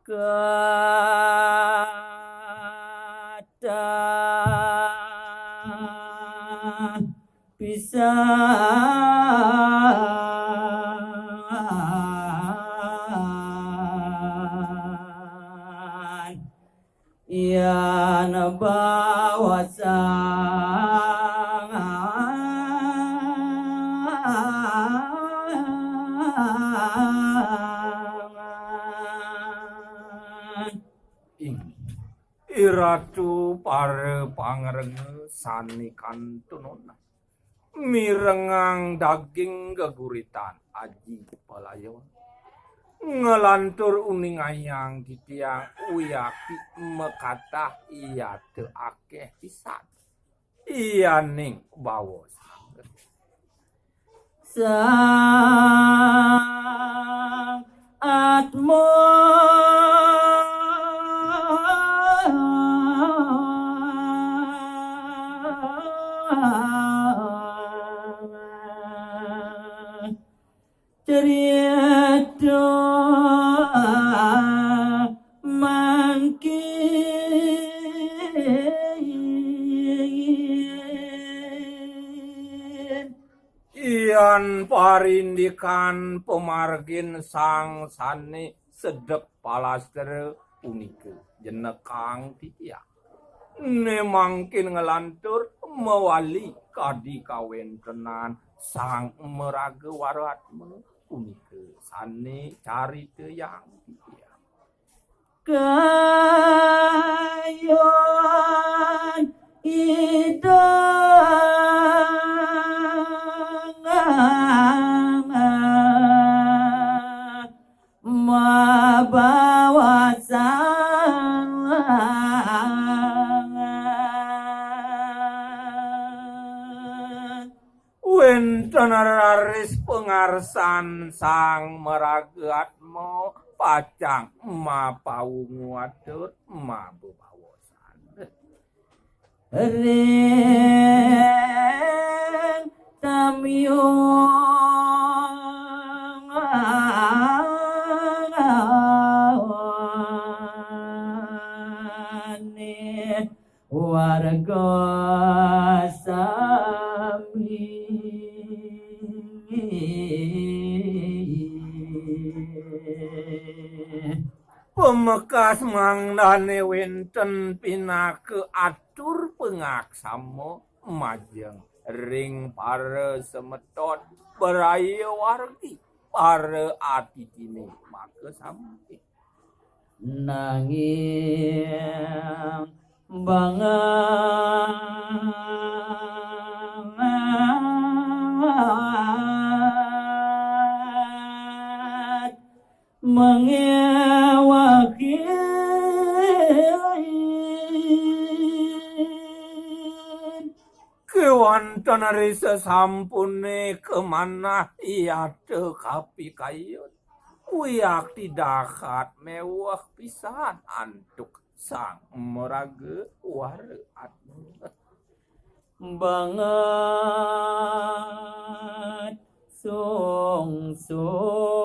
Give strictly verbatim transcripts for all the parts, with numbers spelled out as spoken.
Kathah pisan yan bawa sang Ing. Iratu para pangrengga sane kantun onah. Mirengang daging geguritan aji palayon. Nglantur uningayang titiang wiakti makatah yata akeh pisan. Yaning bawa sang Sang Atma. Cerita mangkin. Yan parindikan pamargin sang sane sedek palastra punika jenekang titiang. Ne mangkin nglantur mawali kadi kawentenan sang maraga waratma punika sane caritayang titiang. Kayun Ida mabawa sang. Wenten raris pangarsan sang maraga atma pacang mapawungu atur mabebaosan. Ring tamyung warga sami. Pamekas mangdane wenten pinaka atur pangaksama majeng ring para semeton braya wargi para atitine makasami. Nanging banget mangewahin. Kewanten ri sasampune kamanah yata kapikayun. Wiakti dahat meweh pisan antuk sang maraga wara atma. Banget sungsut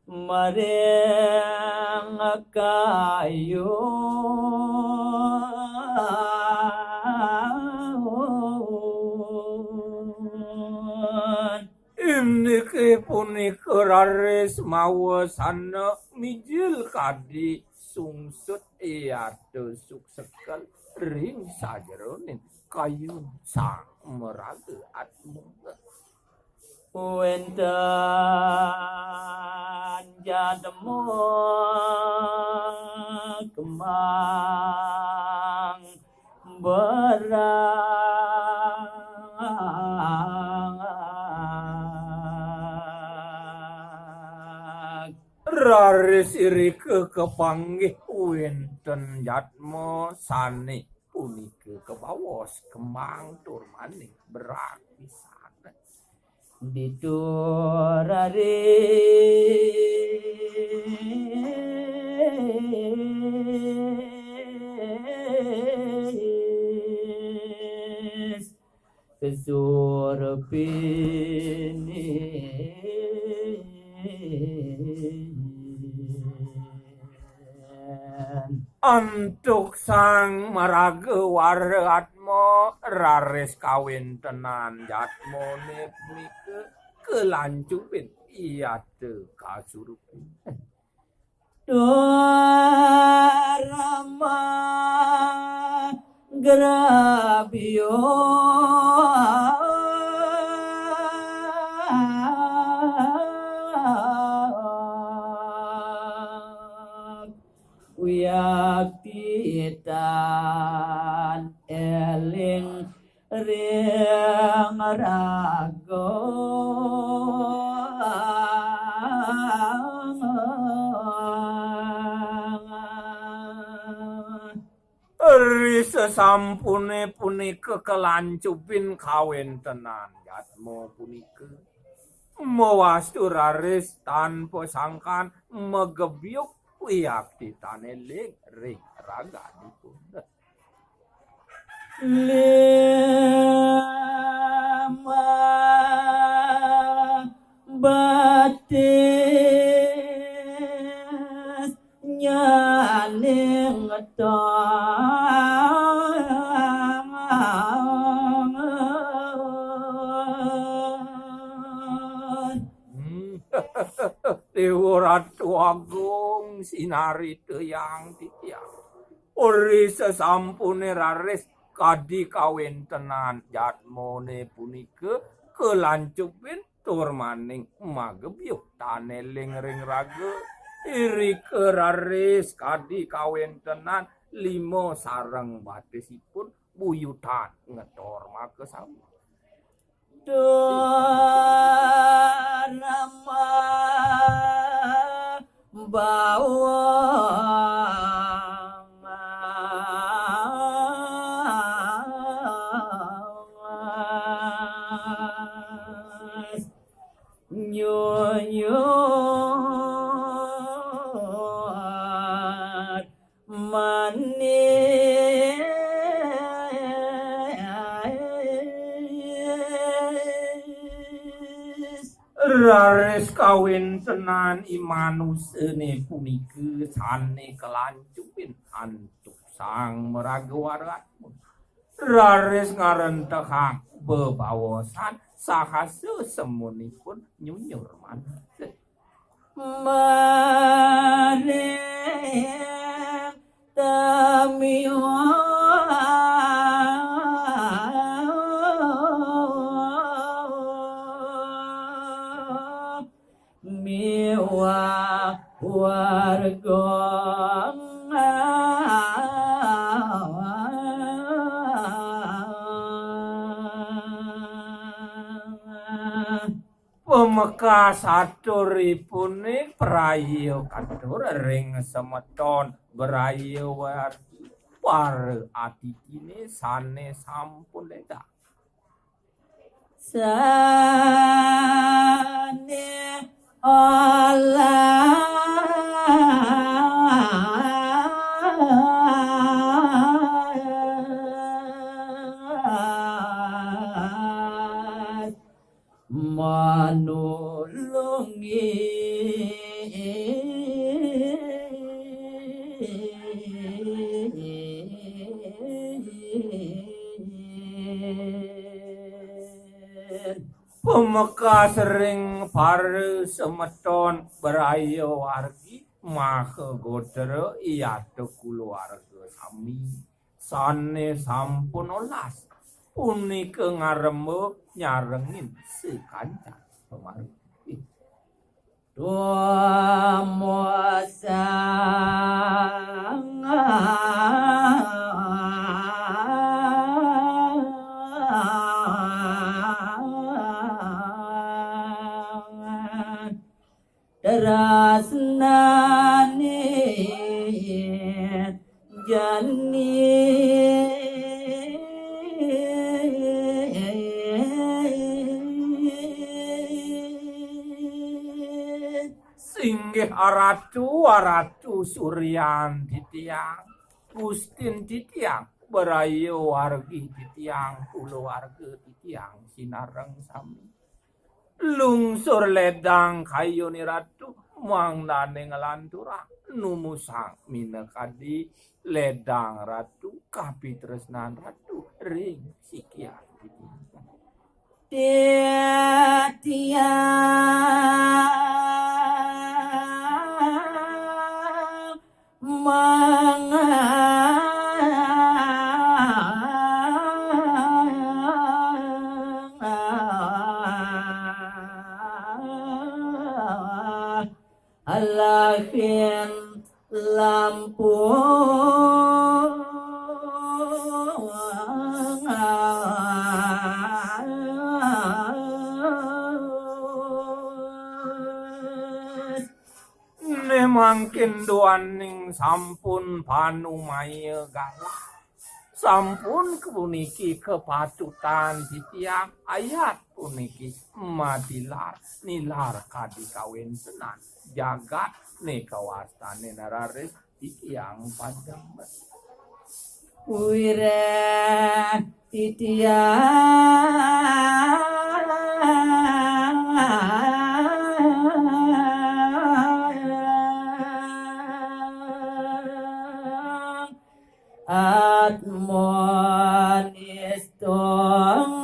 maring kayun. Indike punika raris mawa sana mijil kadi sungsut yata suksekel ring sajeroning kayun sang maraga atma. Wenten jadma kembang berang. Raris irika kapanggih wenten jadma sane punika kabaos kembang tur maning berang pisan. Ditu raris Surpini. Antuk sang maraga wara atma raris kawéntenan jatmané punika kalancupin yata kasurupin. Dharma grabyo. Wiakti tan éling ring raga. Ri sasampuné punika kalancupin kawéntenan jatma punika. Mawastu raris tanpa sangkan magebyuk wiakti tan éling ring raganipun. Lima batis nyaning tong. Hmm. Déwa Ratu Agung, sinarita yang titiang. Ri sasampuné raris kadi kawéntenan jatmané punika kalancupin tur maning magebyuk tan éling ring raga. Irika raris kadi kawéntenan lima sareng batisipun buyutan ngetor makasami. Dharma bawa. Nyunyut manis. Raris kawéntenan i manusané punika sané kalancupin antuk sang maraga waratma. Raris ngarentehang bebaosan sahasa semunipun nyunyur manis. Maring tamiwa miwah warga. Pamekas aturipune praya katur ring semeton braya wargi para atikiné sané sampun ledang. Sané olah manulungi. Pamekas ring para semeton braya wargi maha gotra yata kulawarga sami. Sané sampun olas punika ngaremba nyarengin sakancan pamargi. Dumasang tresnané jani. Singgih aratu, aratu suryan titiang, gustin titiang, braya wargi titiang, kulawarga titiang. titiang sinareng sami. Lungsur ledang kayun Ratu, mangdane nglanturang numusang minakadi ledang Ratu, kapitresnan Ratu ring sikian. Titiang mangalahin lampu. Ne mangkin duaning sampun panumaya galah. Sampun puniki kapatutanipun titiang ayat puniki matilar, nilar kadi kawentenan jagat ne kawastane nararis titiang padem. Wireh titiang atma nistong.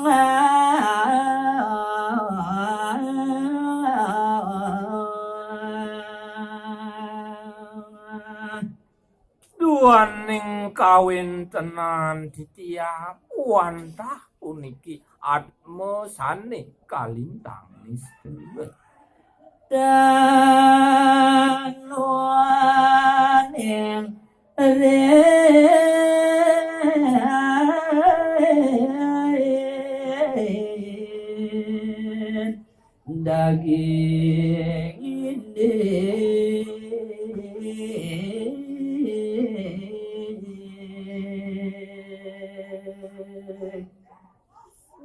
Duaning kawentenan titiang wantah puniki atma sane kalintang nistri. Danuaning ring daging indik.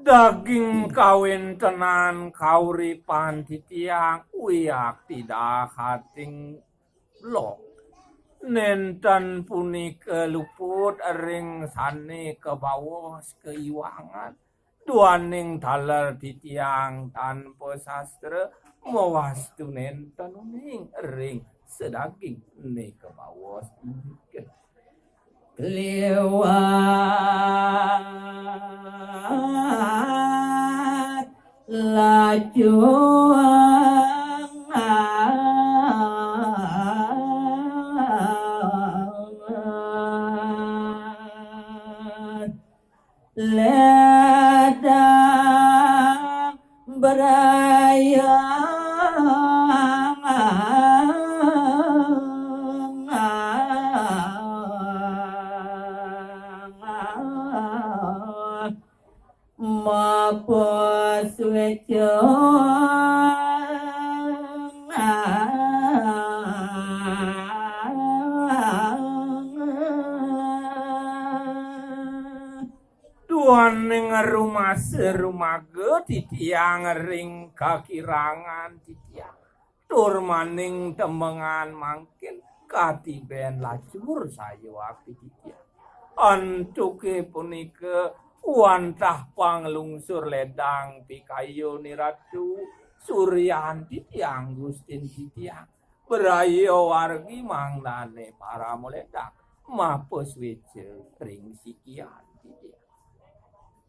Daging kawentenan kauripan titiang wiakti dahating lok. Nenten punika luput ring sane kabaos kaiwangan. Duaning taler titiang tanpa sastra mawastu nenten uning ring sadaging ne kabaos punika. Liwat lajungan ledang berayang mapus weceng. Duaning rumasa rumaga titiang ring kakirangan titiang. Tur maning temengan mangkin katiben lacur sayuakti titiang. Antuke punika wantah panglungsur ledang pikayun Ratu Suryan titiang Gustin titiang. Braya wargi mangdane parama ledang mapus weca ring sikian titiang.